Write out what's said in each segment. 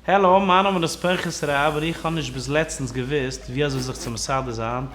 העלא, מיין נאמען איז פנחס רב און איך האב נישט ביז לעצטנס געוואוסט ווי אזוי זיך צו מסדר זיין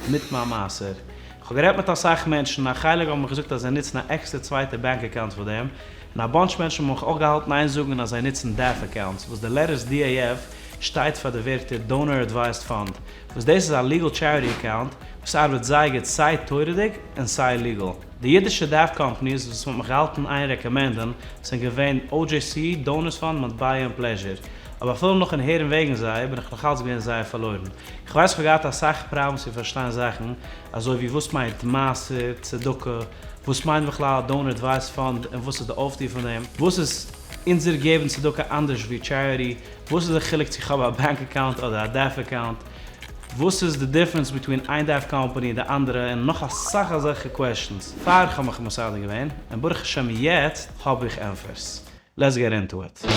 מיט מיין מעשר. איך האב גערעדט מיט אסאך מענטשן, א חלק האבן מיך געזאגט אז זיי נוצן א עקסטער צווייטע באנק account פאר דעם, און א bunch מענטשן האבן מיך אויך געהאלטן איין זאגן אז זיי נוצן DAF accounts, וואס די letters DAF שטייט פאר די ווערטער Donor Advised Fund, וואס דאס איז א legal charity account וואס ארבעט זייער גוט סיי תורה'דיג און סיי legal. די אידישע DAF companies וואס מ'האט מיך געהאלטן איין recommend ען זענען געווען OJC, Donors Fund, מטבע און Pleasure. אבער אפילו נאכן הערן וועגן זיי בין איך נאכאלץ געווען זייער פארלוירן. איך ווייס כ'האב געהאט אסאך problems צו פארשטיין זאכן אזוי ווי וואס מיינט מעשר, צדקה, וואס מיינט בכלל א donor advised fund און וואס איז די אויפטו פון דעם, וואס איז אונזער געבן צדקה אנדערש ווי charity, וואס איז די חילוק צו כ'האב א באנק account אדער א DAF account, וואס איז די difference between איין DAF company און די אנדערע און נאך אסאך אזעלכע questions פאר כ'האב מיך מסדר געווען, און ברוך השם יעצט האב איך ענפערס. Let's get into it.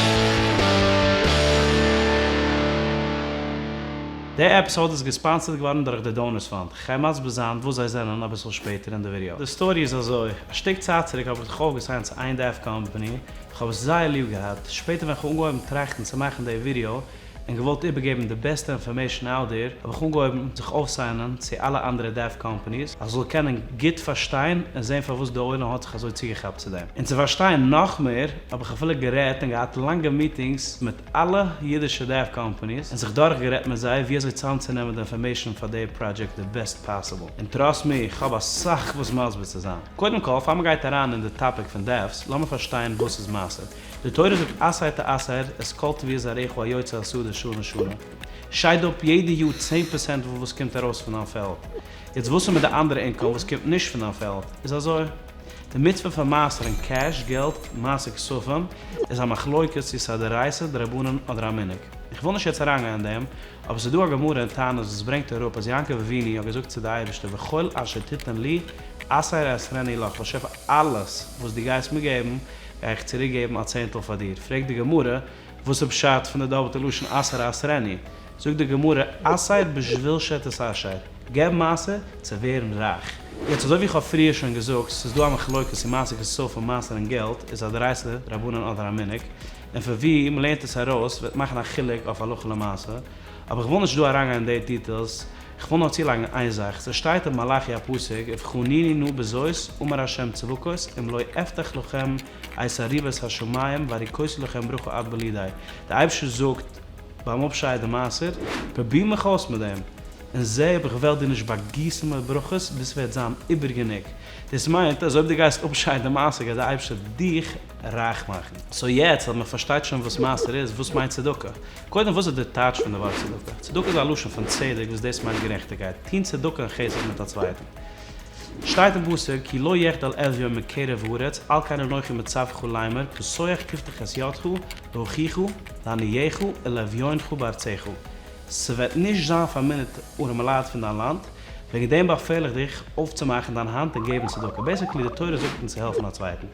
די episode איז גע sponsored געווארן דורך די Donors Fund, כ'גיי מסביר זיין וואס זיי זענען אביסל שפעטער אין די ווידעא. די story איז אזוי, א שטיק צייט צוריק האב איך זיך אויפגע sign ט צו איין DAF company, כ'האב עס זייער ליב געהאט, שפעטער ווען כ'האב אנגעהויבן טראכטן צו מאכן די ווידעא, און געוואלט איבערגעבן די בעסטע information out there, האב איך אנגעהויבן זיך אויפ sign ען צו אלע אנדערע DAF companies, אז כ'זאל קענען גוט פארשטיין און זען פארוואס די עולם האט זיך אזוי צוגעכאפט צו דעם. און צו פארשטיין נאך מער, האב איך אפילו גערעדט און געהאט לאנגע meetings מיט אלע אידישע DAF companies, און זיך דורכגערעדט מיט זיי ווי אזוי צאמצונעמען די information פאר די פראדזשעקט די best possible. און trust me, כ'האב אסאך וואס מסביר צו זיין. קודם כל, פאר מ'גייט אריין אין די topic פון DAFs, לאמיר פארשטיין וואס איז מעשר. די תורה זאגט עשר תעשר את כל תבואת זרעך היוצא השדה שנה שנה. שייד אפ יעדע יאר 10% פון וואס קומט ארויס פון דיין פעלד. יעצט וואס איז מיט די אנדערע income וואס קומט נישט פון דיין פעלד? איז אזוי, די מצוה פון מעשר אין cash, געלט, מעשר כספים, איז א מחלוקת צו ס'איז א דאורייתא, דרבנן אדער א מנהג. איך וויל נישט יעצט אריינגיין אין דעם, אבער ס'איז דא א גמרא אין תענית וואס ברענגט אראפ אז יעקב אבינו האט געזאגט צו די אייבערשטער וכל אשר תתן לי עשר אעשרנו לך, באשעפער אלעס וואס דו גייסט מיר געבן גיי איך צוריק געבן א צענטל פאר דיר, פרעגט די גמרא, וואס איז פשט פון די דאפלטע לשון עשר אעשרנו? זאגט די גמרא, עשר בשביל שתתעשר, געב מעשר צו ווערן רייך. יעצט אזוי ווי איך האב פריער שוין געזאגט, ס'איז דא א מחלוקת צו מעשר כספים און מעשר אין געלט איז א דאורייתא, דרבנן אדער א מנהג, און פון ווי מ'לערנט עס ארויס וועט מאכן א חילוק אויף הלכה למעשה, אבער איך וויל נישט דא אריינגיין אין די details, כ'וויל נאר צולייגן איין זאך, ס'שטייט אין מלאכי א פסוק ובחנוני נא בזאת אמר ה' צבקות אם לא אפתח לכם את ארובות השמים והריקותי לכם ברכה עד בלי די, די אייבערשטער זאגט ביים אפשיידן מעשר, פרוביר מיך אויס מיט דעם, און זע אויב איך וועל דיר נישט באגיסן מיט ברכות ביז ס'וועט זיין איבער גענוג, דאס מיינט אז אויב דו גייסט אפשיידן מעשר גייט די אייבערשטער דיך רייך מאכן. So יעצט אז מ'פארשטייט שוין וואס מעשר איז, וואס מיינט צדקה? קודם וואס איז די טייטש פון די ווארט צדקה? צדקה איז א לשון פון צדק וואס דאס מיינט גערעכטיגקייט, טון צדקה און חסד מיט א צווייטן. שטייט אין פסוק כי לא יחדל אביון מקרב הארץ על כן אנכי מצווך לאמר פתוח תפתח את ידך לאחיך לעניך ולאביונך בארצך ס'וועט נישט זיין פארמינערט ארעמעלייט פון דיין לאנד, וועגן דעם באפעל איך דיך אויפצומאכן דיין האנט און געבן צדקה. Basically די תורה זאגט אונז צו העלפן א צווייטן.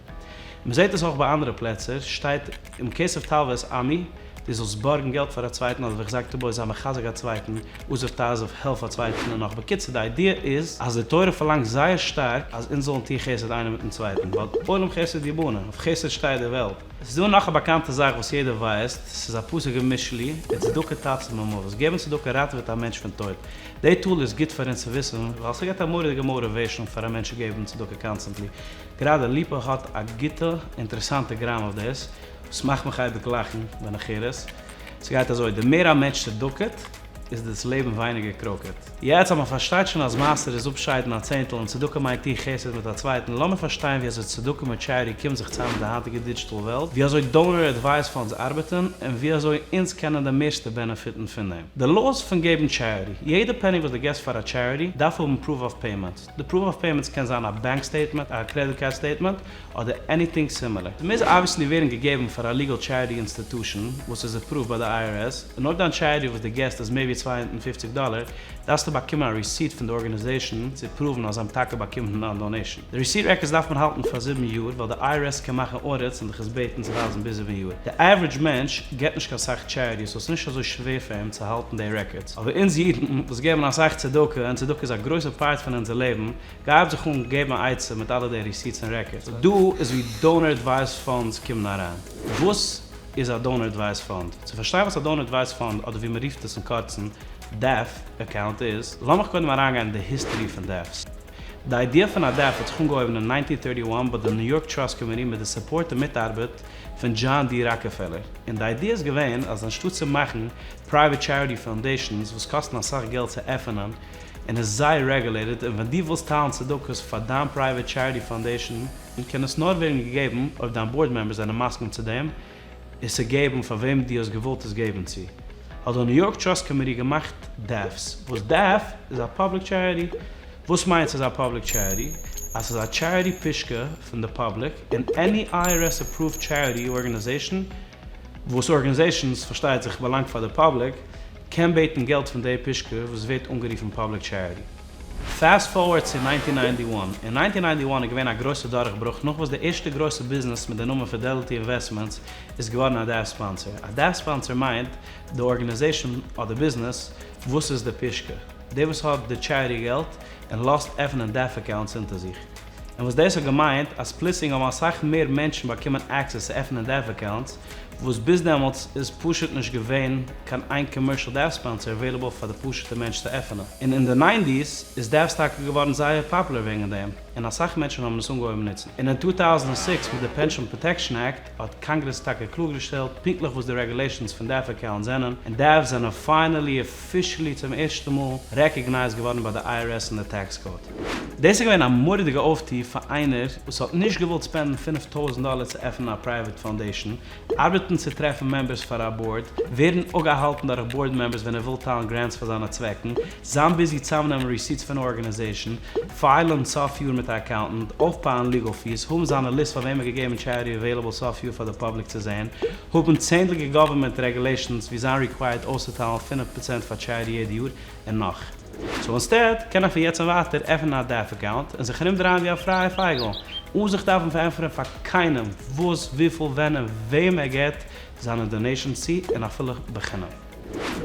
מ'זעט עס אויך ביי אנדערע פלעצער, שטייט אם כסף תלוה את עמי, דו זאלסט בארגן געלט פאר א צווייטן אדער והחזקת בו זיי מחזק א צווייטן, עזוב תעזוב העלף א צווייטן און נאך. בקיצור די idea איז אז די תורה פארלאנגט זייער שטארק אז אונז זאלן טון חסד איינער מיטן צווייטן ווייל עולם חסד יבנה, אויף חסד שטייט די וועלט. עס איז דא נאך א באקאנטע זאך וואס יעדער ווייסט, ס'איז א פסוק אין משלי, וצדקה תציל ממוות, געבן צדקה ראטעוועט א מענטש פון טויט. די tool איז גוט פאר אונז צו וויסן ווייל ס'געבט א מורא'דיגע motivation פאר א מענטש צו געבן צדקה constantly. גראדע ליפא האט א גוטע אינטערעסאנטע גראם אויף דאס. וואס מאכט מיך אייביג לאכן ווען איך הער עס. ס'גייט אזוי, די מער א מענטש צדקה'ט, איז דאס לעבן ווייניגער crooked. יעצט אז מ'פארשטייט שוין אז מעשר איז אפשיידן א צענטל און צדקה מיינט טון חסד מיט א צווייטן, לאמיר פארשטיין ווי אזוי צדקה מיט charity קומט זיך צאם אין די היינטיגע digital וועלט, ווי אזוי donor advised funds ארבעטן, און ווי אזוי אונז קענען די מערסטע benefit ן פון דעם. די laws פון געבן charity. יעדע פעני וואס דו געבסט פאר א charity דארף האבן proof of payments. די proof of payments קען זיין א bank statement, א credit card statement, אדער anything similar. ס'מוז obviously ווערן געגעבן פאר א legal charity institution וואס איז approved ביי די IRS, און אויב דיין charity וואס דו געסט איז מער ווי 250 דאלער, דארפסטו באקומען א receipt פון די organization צו prove ן אז זיי האבן טאקע באקומען דיין donation. די receipt records דארף מען האלטן פאר זיבן יאר ווייל די IRS קען מאכן audits און דיך עס בעטן צו ווייזן ביז זיבן יאר. די average מענטש געבט נישט קיין סאך charity so ס'נישט אזוי שווער פאר אים צו האלטן די records. אבער אונז אידן וואס געבן אסאך צדקה, און צדקה איז א גרויסע part פון אונזער לעבן, גיי האב זיך אן געבן א עצה מיט אלע די receipts און records. דא איז ווי donor advised funds קומען אריין. וואס. איז א donor advised fund? צו פארשטיין וואס א donor advised fund, אדער ווי מען רופט עס אין קורצן DAF account איז, לאמיך קודם אריינגיין אין די history פון DAFs. די idea פון א DAF האט זיך אנגעהויבן אין 1931 ביי די ניו יארק Trust Committee מיט די support און מיטארבעט פון דזשאן די ראקעפעלער, און די idea איז געווען אז אנשטאט צו מאכן private charity foundations וואס קאסטן אסאך געלט צו עפענען און איז זייער regulated און ווען דו ווילסט טיילן צדקות פאר דיין private charity foundation קען עס נאר ווערן געגעבן אויב דיין board members זענען מסכים צו דעם עס צו געבן פאר וועם דו האסט געוואלט עס געבן צו. האט די ניו יארק Trust Committee געמאכט DAFs, וואס DAF איז א public charity. וואס מיינט ס'איז א public charity? אז ס'איז א charity פושקע פון די public און any IRS approved charity organization, וואס organizations פארשטייט זיך באלאנגט פאר די public, קען בעטן געלט פון די פושקע וואס ווערט אנגערופן public charity. Fast forward צו 1991, אין 1991 איז געווען א גרויסע דורכברוך נאך וואס די ערשטע גרויסע ביזנעס מיט די נאמען Fidelity Investments איז געווארן א DAF sponsor. א DAF sponsor מיינט די organization אדער ביזנעס וואס איז די פושקע, די וואס האט די charity געלט און לאזט עפענען DAF accounts אונטער זיך. און וואס דאס האט געמיינט אז פלוצלינג האבן אסאך מער מענטשן באקומען access צו עפענען DAF accounts, וואס ביז דעמאלטס איז פשוט נישט געווען קיין איין commercial DAF sponsor available פאר די פשוטע מענטש צו עפענען. און אין די nineties איז DAFs טאקע געווארן זייער פאפולער וועגן דעם, און אסאך מענטשן האבן עס אנגעהויבן נוצן. און אין 2006 מיט די Pension Protection Act האט קאנגרעס טאקע קלארגעשטעלט פונקטליך וואס די regulations פון DAF accounts זענען, און DAFs זענען finally officially צום ערשטן מאל recognized געווארן ביי די IRS אין די tax code. דאס איז געווען א מורא'דיגע אויפטו פאר איינער וואס האט נישט געוואלט spend ן 5000 דאלער צו עפענען א private foundation, ארבעטן צו טרעפן members פאר א board, ווערן אפגעהאלטן דורך board members ווען ער וויל טיילן grants פאר זיינע צוועקן, זיין busy צאמנעמען receipts פון organization, file ן סוף יאר מיט א accountant, אויפ pay ען legal fees, האבן זיינע list פאר וועם ער געגעבן charity available סוף יאר פאר די public צו זען, האבן צענדליגע government regulations ווי זיין required אויסצוטיילן 5% פאר charity יעדע יאר, און נאך. So instead קען איך פון יעצט און ווייטער עפענען א DAF account און זיך ארומדרייען ווי א פרייע פייגל, אן זיך דארפן פארענטפערן פאר קיינעם וואס, וויפיל, ווען און וועם ער געבט זיינע donations צו, און אפילו בחינם.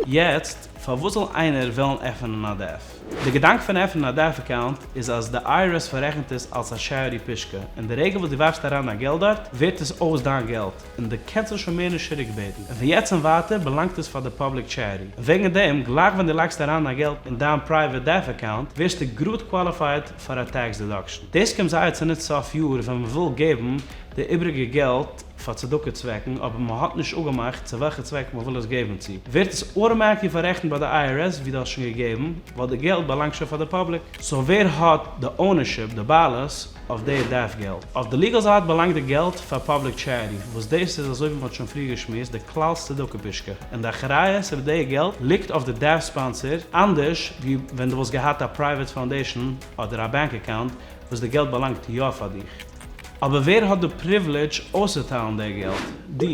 יעצט, פארוואס זאל איינער וועלן עפענען א DAF? די געדאנק פון עפענען א DAF account איז אז די IRS פאררעכנט עס אלס א charity פושקע, און די רגע וואס דו ווארפסט אריין דיין געלט דארט, ווערט עס אויס דיין געלט, און דו קענסט עס שוין מער נישט צוריקבעטן, און פון יעצט און ווייטער באלאנגט עס פאר די public charity, און וועגן דעם, גלייך ווען דו לייגסט אריין דיין געלט אין דיין private DAF account, ווערסטו גראד qualified פאר א tax deduction. דאס קומט זייער צוניץ סוף יאר ווען מען וויל געבן די איבריגע געלט פאר צדקה צוועקן אבער מען האט נישט אפגעמאכט צו וועלכע צוועק מען וויל עס געבן צו, ווערט עס automatically פאררעכנט ביי די IRS ווי דו האסט שוין געגעבן, ווייל די געלט באלאנגט שוין פאר די public. So ווער האט די ownership, די בעלות, אויף די DAF געלט? אויף די legal זייט באלאנגט די געלט פאר public charity, וואס דאס איז אזוי ווי מען האט שוין פריער געשמועסט די כלל צדקה פושקע, און די אחריות איבער די געלט ליגט אויף די DAF sponsor, אנדערש ווי ווען דו וואלסט געהאט א private foundation אדער א bank account וואס די געלט באלאנגט יא פאר דיך. אבער ווער האט די privilege אויסצוטיילן די געלט? דו.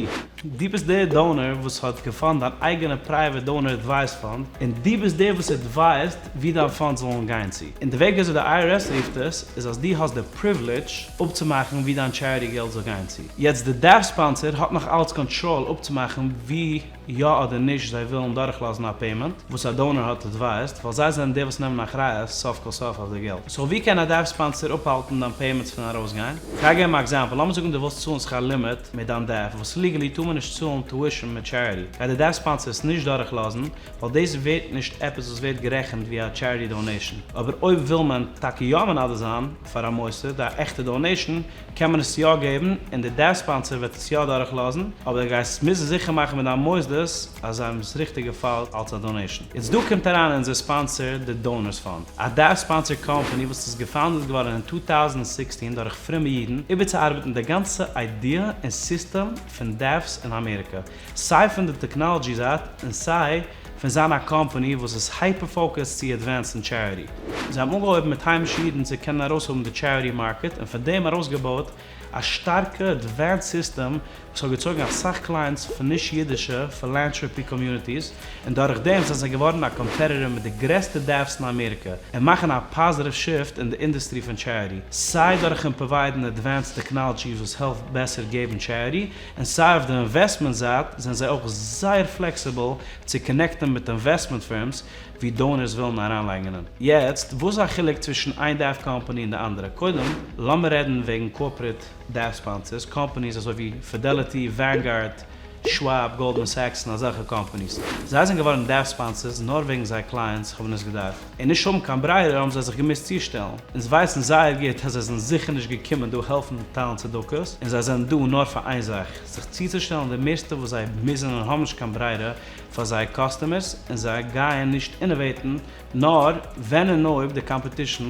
דו ביסט דער donor וואס האט גע fund דיין אייגענע private donor advised fund, און דו ביסט דער וואס advise ט ווי דיין funds זאלן גיין צו. און די וועג וויאזוי די IRS רופט עס, איז אז דו האסט די privilege אפצומאכן ווי דיין charity געלט זאל גיין צו. יעצט די DAF sponsor האט נאך אלץ קאנטראל אפצומאכן ווי יא אדער נישט זיי ווילן דורכלאזן א payment וואס א donor האט advised, ווייל זיי זענען די וואס נעמען אחריות סוף כל סוף אויף די געלט. So ווי קען א DAF sponsor אפהאלטן דיין payments פון ארויסגיין? כ'גיי געבן א example, לאמיר זאגן דו ווילסט צאלן שכר לימוד מיט דיין DAF, וואס legally טאר מען נישט צאלן tuition מיט charity, גייט די DAF sponsor עס נישט דורכלאזן, ווייל דאס ווערט נישט עפעס וואס ווערט גערעכנט ווי א charity donation. אבער אויב וויל מען טאקע יא מנדב זיין פאר א מוסד א עכטע donation, קען מען עס יא געבן און די DAF sponsor וועט עס יא דורכלאזן, אבער דו גייסט מוזן זיכער מאכן מיט דיין מוסדות אז זיי האבן עס ריכטיג גע file ט אלס א donation. יעצט דא קומט אריין אונזער sponsor די Donors Fund, א DAF sponsor company וואס איז גע founded געווארן אין 2016 דורך פרומע אידן איבערצוארבעטן די גאנצע idea און סיסטעם פון DAFs אין אמעריקע, סיי פון די technology זייט און סיי פון זיין א קאמפאני וואס איז hyper focused צו advance ן charity. זיי האבן אנגעהויבן מיט היימישע אידן צו קענען ארויסהאבן די charity market און פון דעם ארויסגעבויט א שטארקע advanced סיסטעם וואס האט געצויגן אסאך clients פון נישט אידישע philanthropy communities און דורך דעם זענען זיי געווארן א competitor מיט די גרעסטע DAFs אין אמעריקע און מאכן א positive shift אין די אינדוסטרי פון charity סיי דורכן provide ן advanced technology וואס העלפט בעסער געבן charity און סיי אויף די investment זייט זענען זיי אויך זייער flexible צו connect ן מיט investment firms ווי donors ווילן אריינלייגן אין. יעצט וואס איז א חילוק צווישן איין DAF company און די אנדערע? קודם לאמיר רעדן וועגן corporate DAF sponsors, companies אזוי ווי Fidelity, Vanguard, Schwab, Goldman Sachs און אזעלכע companies. זיי זענען געווארן DAF sponsors נאר וועגן זייער clients האבן עס געדארפט. און נישט האבן קיין ברירה האבן זיי זיך געמוזט צושטעלן. אונז ווייסן זייער גוט אז זיי זענען זיכער נישט געקומען דא העלפן טיילן צדקות, און זיי זענען דא נאר פאר איין זאך, זיך צוצושטעלן די מערסטע וואס זיי מוזן און האבן נישט קיין ברירה פאר זייער customers, און זיי גייען נישט innovate ן נאר ווען און אויב די competition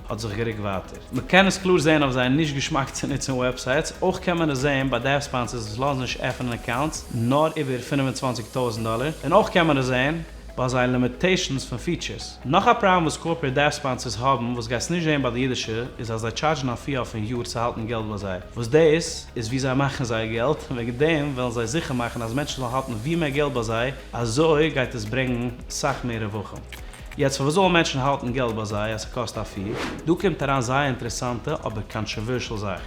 האט זיך גערוקט ווייטער. מען קען עס קלאר זעהן אויף זייער נישט געשמאק צו נוצן websites, אויך קען מען עס זעהן ביי DAF sponsors וואס לאזן נישט עפענען accounts נאר איבער 25,000 דאלער, און אויך קען מען עס זעהן ביי זייער limitations פון features. נאך א פראבלעם וואס corporate DAF sponsors האבן וואס גייסט נישט זעהן ביי די אידישע איז אז זיי טשארדזשן א fee אויפן יאר צו האלטן געלט ביי זיי, וואס דאס איז ווי זיי מאכן זייער געלט, און וועגן דעם וועלן זיי זיכער מאכן אז מענטשן זאלן האלטן ווי מער געלט ביי זיי, אזוי גייט עס ברענגן סאך מער רווחים. יעצט פארוואס זאלן מענטשן האלטן געלט ביי זיי אז ס'קאסט א fee? דא קומט אריין זייער אינטערעסאנטע אבער controversial זאך.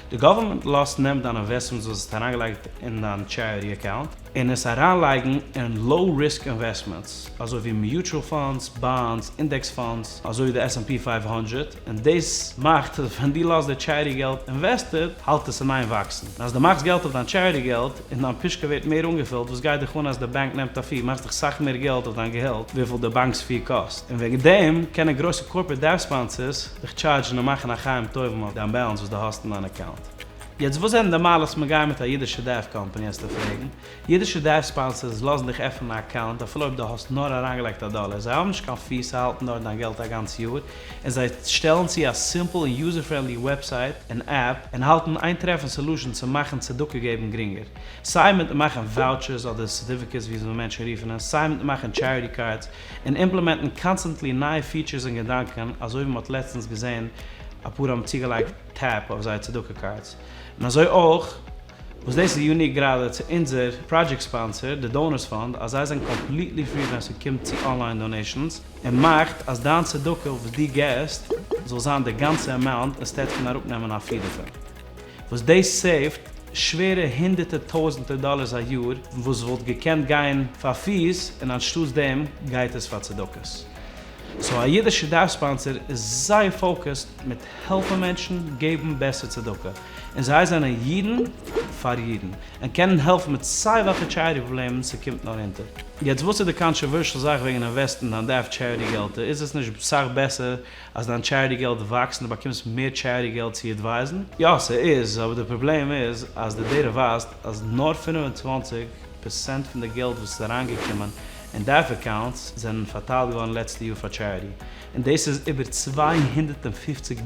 די government לאזט נעמט דיין investments וואס האסט אריינגעלייגט אין דיין charity account און עס אריינלייגן אין low risk investments אזוי ווי mutual funds, bonds, index funds אזוי ווי די S&P 500, און דאס מאכט אז ווען דו לאזט די charity געלט invested האלט עס אין איין וואקסן, און אז דו מאכסט געלט אויף דיין charity געלט און דיין פושקע ווערט מער אנגעפילט וואס גייט דיך אן אז די באנק נעמט א fee, מאכסט דאך סאך מער געלט אויף דיין געהעלט וויפיל די באנק'ס fee קאסט, און וועגן דעם קענען גרויסע corporate DAF sponsors דיך טשארדזשן און מאכן א חיים טובים אויף דיין balance וואס דו האסט אין דיין account. יעצט וואס זענען די מעלות מיט גיין מיט א אידישע DAF company העסטו פרעגן? אידישע DAF sponsors לאזן דיך עפענען א account אפילו אויב דו האסט נאר אריינגעלייגט א דאלער, זיי האבן נישט קיין fees צו האלטן דארט דיין געלט א גאנץ יאר, און זיי שטעלן צו א simple און user friendly website און app, און האלטן איין טרעפן solution צו מאכן צדקה געבן גרינגער, סיי מיטן מאכן vouchers אדער certificates ווי אזוי מענטשן רופן עס, סיי מיטן מאכן charity cards, און implement ן constantly נייע features און געדאנקען, אזוי ווי מ'האט לעצטנס געזען אפאר האבן צוגעלייגט TAP אויף זייער צדקה cards, און אזוי אויך. וואס דאס איז unique גראדע צו אונזער project sponsor, די Donors Fund, אז זיי זענען completely free ווען ס'קומט צו online donations, און מאכט אז דיין צדקה וואס דו געסט זאל זיין די גאנצע amount instead פון אראפנעמען א fee דערפון. וואס דאס save ט שווערע הונדערטער טויזענטער דאלערס א יאר וואס וואלט געקענט גיין פאר fees און אנשטאטס דעם גייט עס פאר צדקות. so א אידישע DAF sponsor איז זייער focused מיט העלפן מענטשן געבן בעסער צדקה, און זיי זענען אידן פאר אידן, און קענען העלפן מיט סיי וועלכע charity פראבלעמען ס'קומט נאר אונטער. יעצט וואס איז די controversial זאך וועגן invest ן דיין DAF charity געלטער? איז עס נישט סאך בעסער אז דיין charity געלט וואקסט און דו באקומסט מער charity געלט צו advise ן? יא ס'איז, אבער די פראבלעם איז אז די data ווייזט אז נאר 25% פון די געלט וואס איז אריינגעקומען אין DAF accounts זענען פארטיילט געווארן לעצטע יאר פאר charity, און דאס איז איבער 250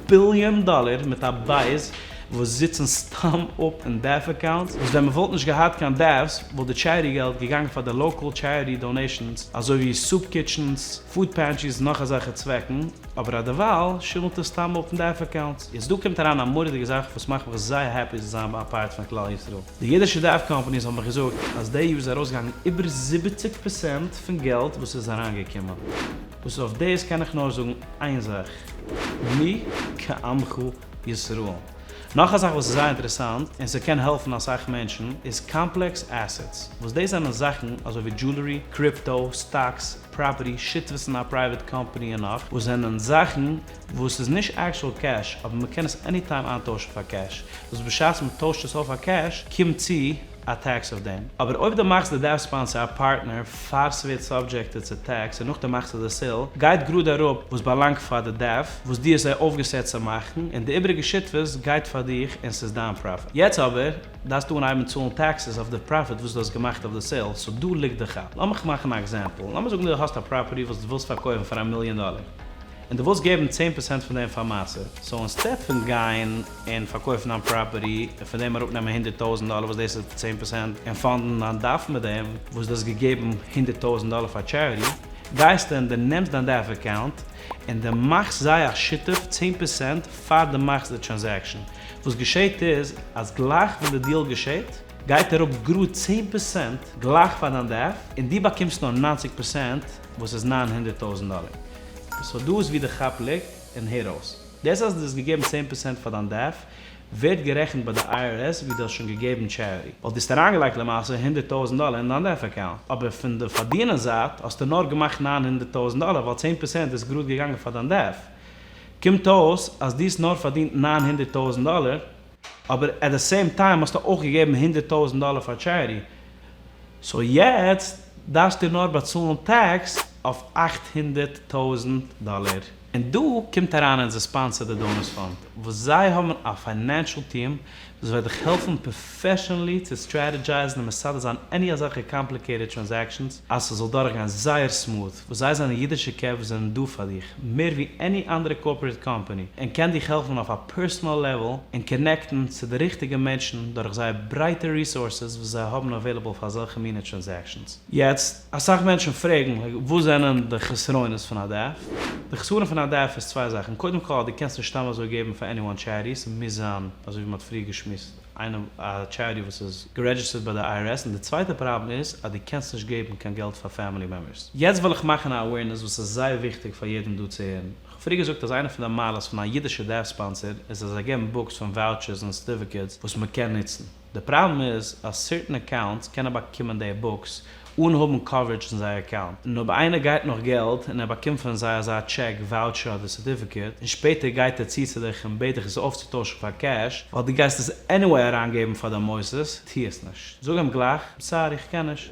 ביליאן דאלער מיט א בית וואס זיצן סתם אפ אין DAF accounts, וואס ווען מען וואלט נישט געהאט קיין DAFs וואלט די charity געלט געגאנגען פאר די local charity donations אזוי ווי soup kitchens, food pantries און נאך אזעלכע צוועקן, אבער א דערווייל שימלט עס סתם אפ אין DAF accounts. יעצט דא קומט אריין א מורא'דיגע זאך וואס מאכט מיך זייער happy צו זיין א part פון כלל ישראל. די אידישע DAF companies האבן מיך געזאגט אז די יאר איז ארויסגעגאנגען איבער 70% פון געלט וואס איז אריינגעקומען. וואס אויף דאס קען איך נאר זאגן איין זאך, מי כעמך ישראל. נאך א זאך וואס איז זייער אינטערעסאנט און ס'קען העלפן אסאך מענטשן איז complex assets, וואס דאס זענען זאכן אזוי ווי jewelry, crypto, stocks, property, שותפות אין א private company און נאך, וואס זענען זאכן וואס איז נישט actual cash אבער מ'קען עס anytime איינטוישן פאר cash, וואס בשעת מ'טוישט עס אויף פאר cash קומט צו א tax אויף דעם. אבער אויב דו מאכסט די DAF sponsor א פארטנער פאר ס'ווערט subjected צו tax און נאכדעם מאכסטו די sale, גייט גראד אראפ וואס באלאנגט פאר די DAF וואס דו האסט זיי אויפגעסעט צו מאכן, און די איבעריגע שותפות גייט פאר דיך און ס'איז דיין profit. יעצט אבער דארפסטו אנהייבן צאלן taxes אויף די profit וואס דו האסט געמאכט אויף די sale, so דא ליגט די כאפ. לאמיך מאכן א example, לאמיר זאגן דו האסט א property וואס דו ווילסט פארקויפן פאר א מיליאן דאלער, און דו ווילסט געבן 10% פון דעם פאר מעשר, so instead פון גיין און פארקויפן דיין property און פון דעם אראפנעמען 100,000 דאלער וואס דאס איז 10% און fund ן דיין DAF מיט דעם וואס דו האסט געגעבן 100,000 דאלער פאר charity, גייסטו און דו נעמסט דיין DAF account און דו מאכסט זיי א שותף 10% פאר דו מאכסט די transaction. וואס געשעט איז אז גלייך ווען די deal געשעט גייט אראפ גראד 10% גלייך פאר דיין DAF און דו באקומסט נאר 90% וואס איז 900,000 דאלער. so דא איז ווי די כאפ ליגט און הער אויס. דאס אז דו האסט געגעבן 10% פאר דיין DAF ווערט גערעכנט ביי די IRS ווי דו האסט שוין געגעבן charity, ווייל דו האסט אריינגעלייגט למעשה 100,000 דאלער אין דיין DAF account, אבער פון די פארדינען זייט האסטו נאר געמאכט 900,000 דאלער ווייל 10% איז גראד געגאנגען פאר דיין DAF. קומט אויס אז דו האסט נאר פארדינט 900,000 דאלער, אבער at the same time האסטו אויך געגעבן 100,000 דאלער פאר charity. So יעצט דארפסטו נאר באצאלן tax אויף 800,000 דאלער. און דא קומט אריין אונזער sponsor די Donors Fund, וואס זיי האבן א financial team וואס וועט דיך העלפן professionally צו strategize ן און מסדר זיין any אזעלכע complicated transactions אז ס'זאל דורכגיין זייער smooth, וואס זיי זענען אידישע קעפ וואס זענען דא פאר דיך, מער ווי any אנדערע corporate company, און קען דיך העלפן אויף א personal level און connect ן צו די ריכטיגע מענטשן דורך זייער ברייטע resources וואס זיי האבן available פאר אזעלכע מיני transactions. יעצט, אסאך מענטשן פרעגן, וואס זענען די חסרונות פון א DAF? די חסרון פון א DAF איז צוויי זאכן, קודם כל, דו קענסט נישט סתם אזוי געבן פאר anyone charity, ס'מוז זיין, אזוי ווי מ'האט פריער געשמועסט, איינעם א charity וואס איז גע registered ביי די IRS, און די צווייטע פראבלעם איז אז דו קענסט נישט געבן קיין געלט פאר family members. יעצט וויל איך מאכן א awareness וואס איז זייער וויכטיג פאר יעדעם דא צו הערן. כ'האב פריער געזאגט אז איינע פון די מעלות פון א אידישע DAF sponsor איז אז זיי געבן books פון vouchers און certificates וואס מ'קען נוצן. די פראבלעם איז אז certain accounts קענען באקומען די books אן האבן coverage אין זייער account, און אויב איינער גייט נאך געלט און ער באקומט פון זיי אזא טשעק, voucher אדער certificate, און שפעטער גייט ער צו צו דיך און בעט דיך עס אויפצוטוישן פאר cash, ווייל דו גייסט עס anyway אריינגעבן פאר די מוסדות, טו עס נישט. זאג אים גלייך, sorry איך קען נישט.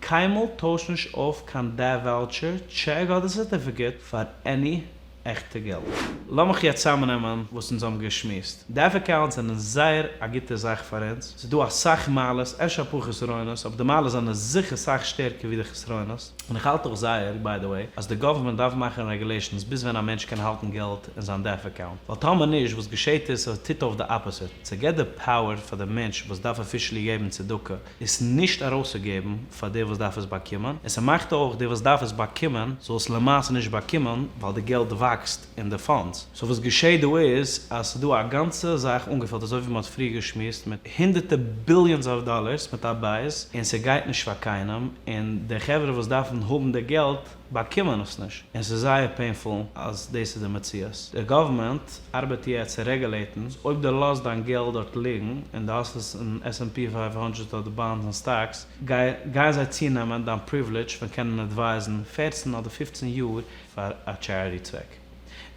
קיינמאל טויש נישט אויף קיין DAF voucher, טשעק אדער certificate פאר any עכטע געלט. לאמיך יעצט צאמנעמען וואס אונז האבן געשמועסט. DAF accounts זענען זייער א גוטע זאך פאר אונז. ס'איז דא אסאך מעלות, אפשר אפאר חסרונות, אבער די מעלות זענען זיכער סאך שטערקער ווי די חסרונות. און איך האלט אויך זייער, by the way, אז די government דארף מאכן regulations ביז ווען א מענטש קען האלטן געלט אין זיין DAF account. ווייל טאמער נישט, וואס געשעט איז, ס'טוט אויף די opposite. ס'געט די power פאר די מענטש וואס דארף officially געבן צדקה, עס נישט ארויסצוגעבן פאר דער וואס דארף עס באקומען, און ס'מאכט אויך דער וואס דארף עס באקומען זאל עס למעשה נישט באקומען ווייל די געלט וואקסט אין די funds. So וואס געשעט דא איז אז ס'דא א גאנצע זאך אנגעפילט אזוי ווי מ'האט פריער געשמועסט מיט הונדערטע billions of dollars מיט א בית און ס'גייט נישט פאר קיינעם און די חברה וואס דארפן האבן די געלט באקומען עס נישט, און ס'איז זייער painful אז דאס איז די מציאות. די government ארבעט יעצט צו regulate ן אז אויב דו לאזט דיין געלט דארט ליגן און דו האסט עס אין S&P 500 אדער bonds און סטאקס, גייען זיי צונעמען דיין privilege פון קענען advise ן 14 אדער 15 יאר פאר א charity צוועק.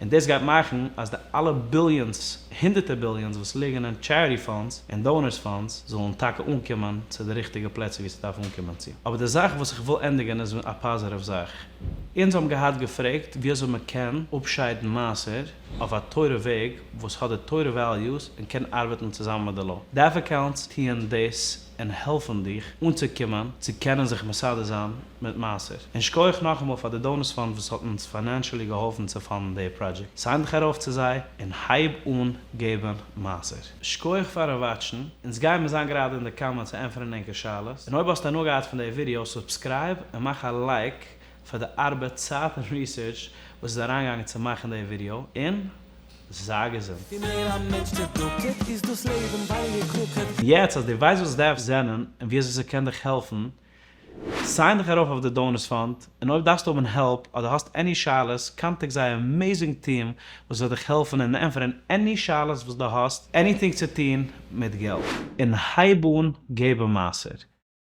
און דאס גייט מאכן אז די אלע billions, הונדערטער billions וואס ליגן אין charity funds און donors funds זאלן טאקע אנקומען צו די ריכטיגע פלעצער ווי ס'דארף אנקומען צו. אבער די זאך וואס איך וויל ענדיגן איז א positive זאך. אונז האבן געהאט געפרעגט ווי אזוי מ'קען אפשיידן מעשר אויף א תורה וועג וואס האט די תורה values און קען ארבעטן צוזאמען מיט די law. DAF accounts טוען דאס און העלפן דיך אנצוקומען צו קענען זיך מסדר זיין מיט מעשר. און שכוח נאכאמאל פאר די Donors Fund וואס האט אונז financially געהאלפן צו fund ן די project. Sign דיך ארויף צו זיי און הייב אן געבן מעשר. שכוח פארן watch ן, אונז גיימיר זיין גראדע אין די comments צו ענטפערן ענקער שאלות, און אויב האסטו הנאה געהאט פון די ווידיאו subscribe און מאך א like פאר די ארבעט, צייט און research וואס איז אריינגעגאנגען צו מאכן די ווידיאו, און זיי געזונט. ווי מער א מענטש צדקה'ט איז דאס לעבן ווייניגער crooked. יעצט אז דו ווייסט וואס DAFs זענען און ווי אזוי ס'קען דיך העלפן, sign דיך ארויף אויף די Donors Fund, און אויב דארפסטו האבן help אדער האסט any שאלות, contact זייער amazing team וואס וועט דיך העלפן און ענטפערן any שאלות וואס דו האסט, anything צו טון מיט געלט. און הייב אן געבן מעשר.